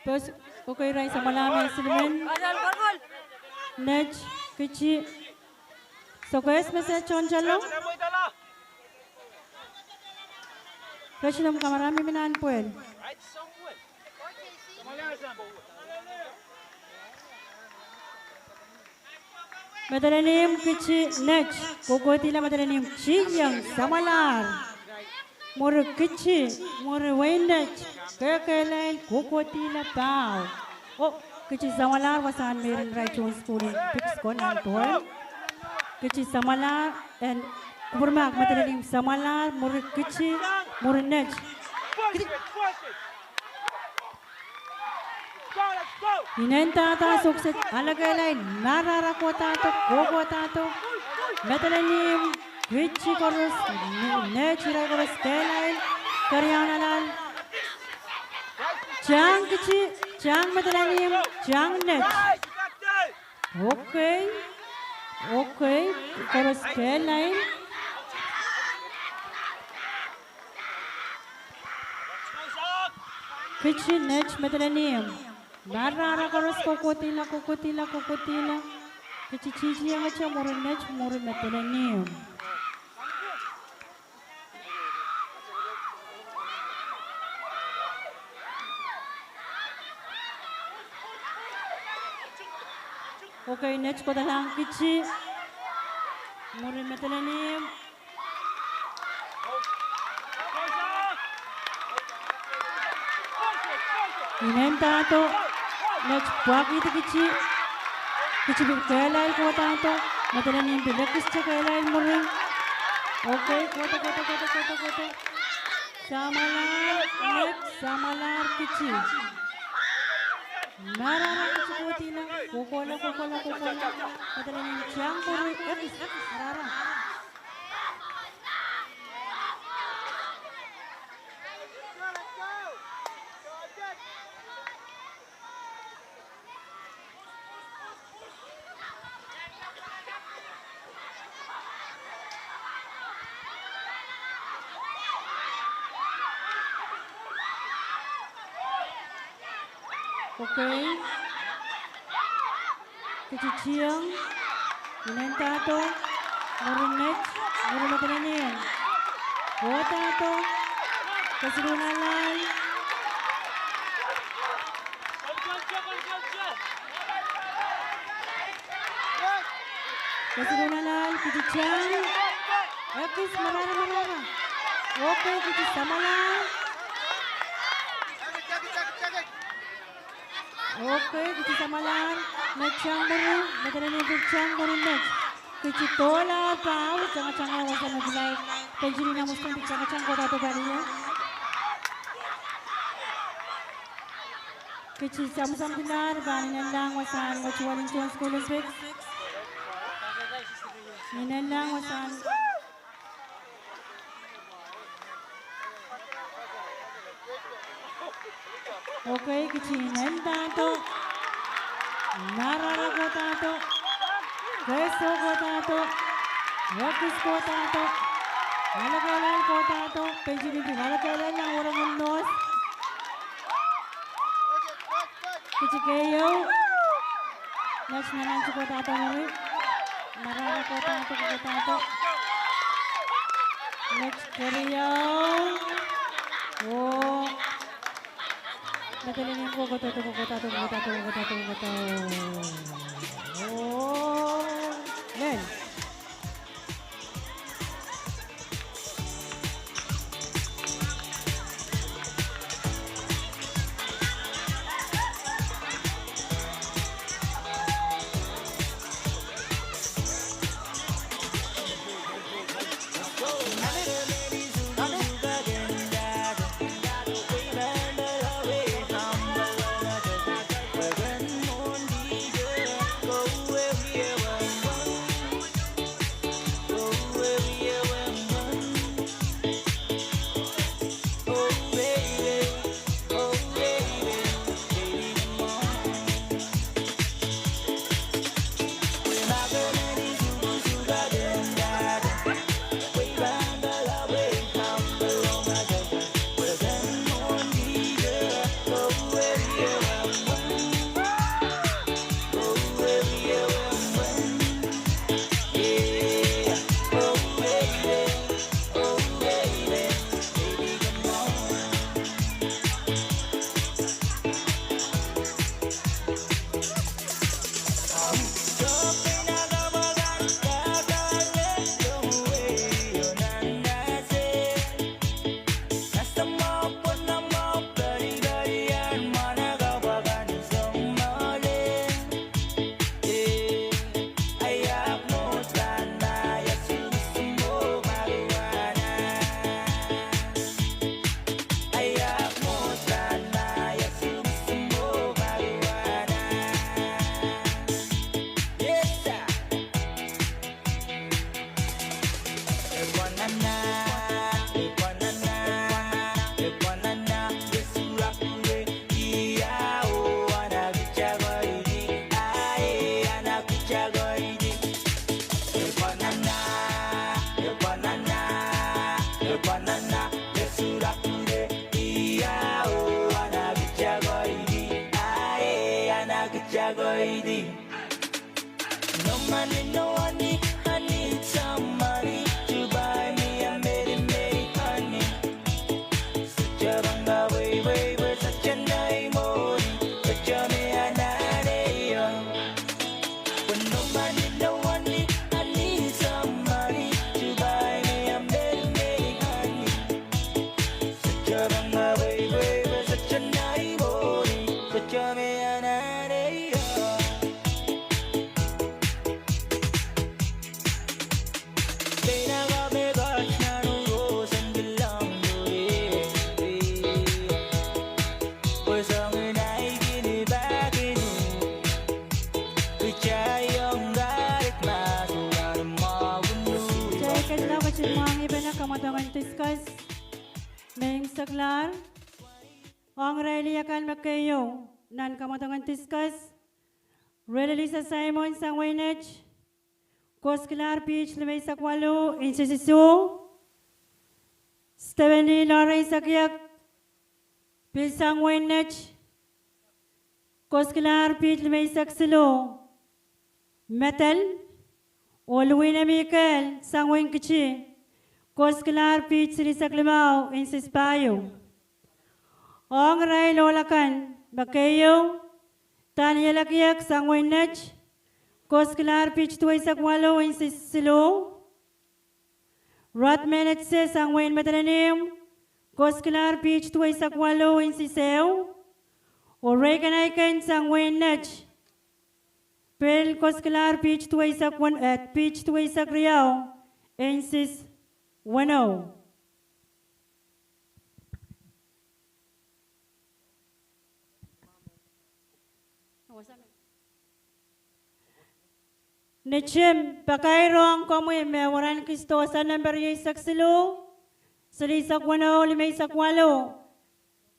Pes, okay, irail samwala me silimen. Net, kici. Sokehs me se tohndoadoahk. Resin om kamara mihmi nan pwehl. Medal en imw kici net, kohkohdihla medal en imw, kici iang samwalahr. Mwuri kici, mwuri wehin net, kehlail kohkohdihla paho. Oh, kici samwalahr wasahn me irail tohn sukuhl en Piks ko nan pwehl. Kici samwalahr en kupwurmahk medal en imw samwalahr, mwuri kici, mwuri net. Inendahda sokset, ale kehlail, marahra kohdahdo, kohkohdahdo. Medal en imw, kici koaros, net irail koaros kehlail, keriaun alan. Tang kici, tang medal en imw, tang net. Okay. Okay, koaros kehlail. Kici net medal en imw. Marahra koaros kohkohdihla, kohkohdihla, kohkohdihla. Kici titi iang te, mwuri net, mwuri medal en imw. Okay, net kohdohla kici. Mwuri medal en imw. Inendahdo, net pwakihdi kici. Kici pil kehlail kohdahdo. Medal en imw pil ekiste kehlail mwuri. Okay, kohdo, kohdo, kohdo, kohdo, kohdo. Samwalahr, net, samwalahr kici. Marahra kici kohkohdihla, kohkohla, kohkohla, kohkohla. Medal en imw tang mwuri, ekis, marahra. Okay. Kici tiong. Inendahdo. Mwuri net. Mwuri medal en imw. Kohdahdo. Kesilun alan. Kesilun alan, kici tang. Ekis, marahra, marahra. Okay, kici samwalahr. Okay, kici samwalahr. Met tang mwuri, medal en imw pil tang mwuri met. Kici dohlahr paho, tangatang wasa me pil ai. Penjini na musten pil tangatang kohdahdo pali ie. Kici samwsamwdilahr pahn inenlahng wasahn mwetuwel en tohn sukuhl en Piks. Inenlahng wasahn. Okay, kici inendahdo. Marahra kohdahdo. Kehso kohdahdo. Ekis kohdahdo. Ale kehlail kohdahdo. Penjini pil ale kehlail nan worohng en nohs. Kici keieu. Met nananti kohdahdo mwuri. Marahra kohdahdo, kohdahdo. Met keriau. Oh. Medal en imw kohkohdo, kohkohdo, kohkohdo, kohkohdo, kohkohdo. Oh. Well. Kitail kin mwahngih pene kamwadongen discus me imwseklahr. Ong irail akan me keieu nan kamwadongen discus, Relilisa Simon sang wehin Net, kos kilahr page limeisek waluh, inches isuh. Stephanie Lawrence Sakiek, pil sang wehin Net, kos kilahr page limeisek siluh. Medal, oh Luwina Mikael sang wehin Kiti, kos kilahr page silihsek limau, inches pahieu. Ong irail ohl akan me keieu, Daniel Sakiek sang wehin Net, kos kilahr page duweisek waluh, inches siluh. Ruth Menetse sang wehin Madolenihmw, kos kilahr page duweisek waluh, inches ehu. Oh Reagan Aiken sang wehin Net, pil kos kilahr page duweisek wen-, eh, page duweisek riau, inches weneu. Nitim, pakair ong komwi me waranki sidohsa nempe rieisek siluh, silihsek weneu, limeisek waluh.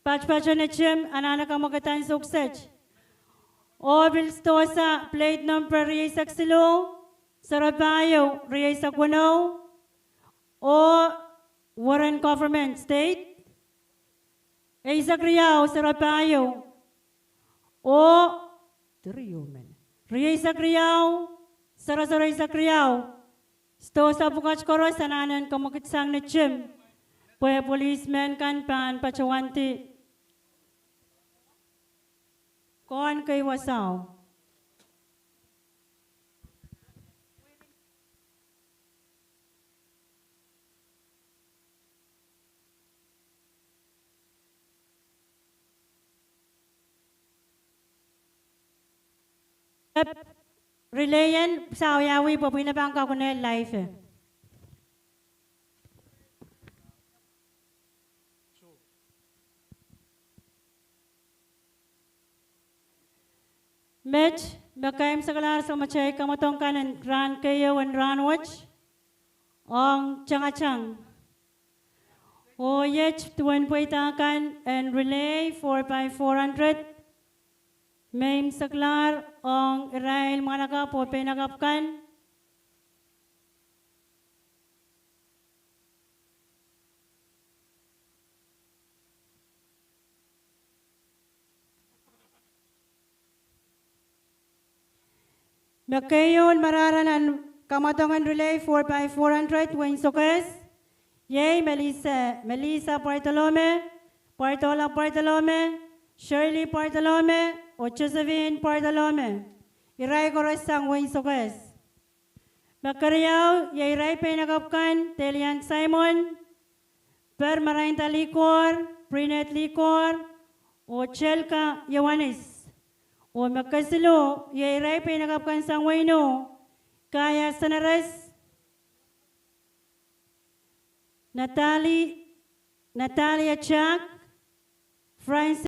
Patpato Nitim, anahne kamwekid ansou kiset. Oh pil sidohsa plate number rieisek siluh, sero pahieu, rieisek weneu. Oh Warren Government State, eisek riau, sero pahieu. Oh rieisek riau, sero, sero eisek riau. Sidohsa pwukat koaros anahne kamwekidsang Nitim, pwe policemen kan pahn patohwandi kohn kei wasao. Ep, relay en sawiawi pwe pwihn e pahn kakunehla live. Met me keimwseklahr soangen matail kamwadong kan en rahn keieu en rahnwet ong tangatang. Oh iet duwen pweida kan en relay four by four hundred me imwseklahr ong irail mwahnakapw oh peinakapw kan. Me keieun marahra nan kamwadong en relay four by four hundred wehin Sokehs, iei Melissa, Melissa Bartolome, Bartola Bartolome, Shirley Bartolome, oh Josephine Bartolome. Irail koaros sang wehin Sokehs. Me keriau, iei irail peinakapw kan, Delian Simon, Permarainda Likor, Prinet Likor, oh Chelka Ioanis. Oh me kesiluh, iei irail peinakapw kan sang wehin Ino, Kaya Senares, Natalie, Natalia Jack, Francis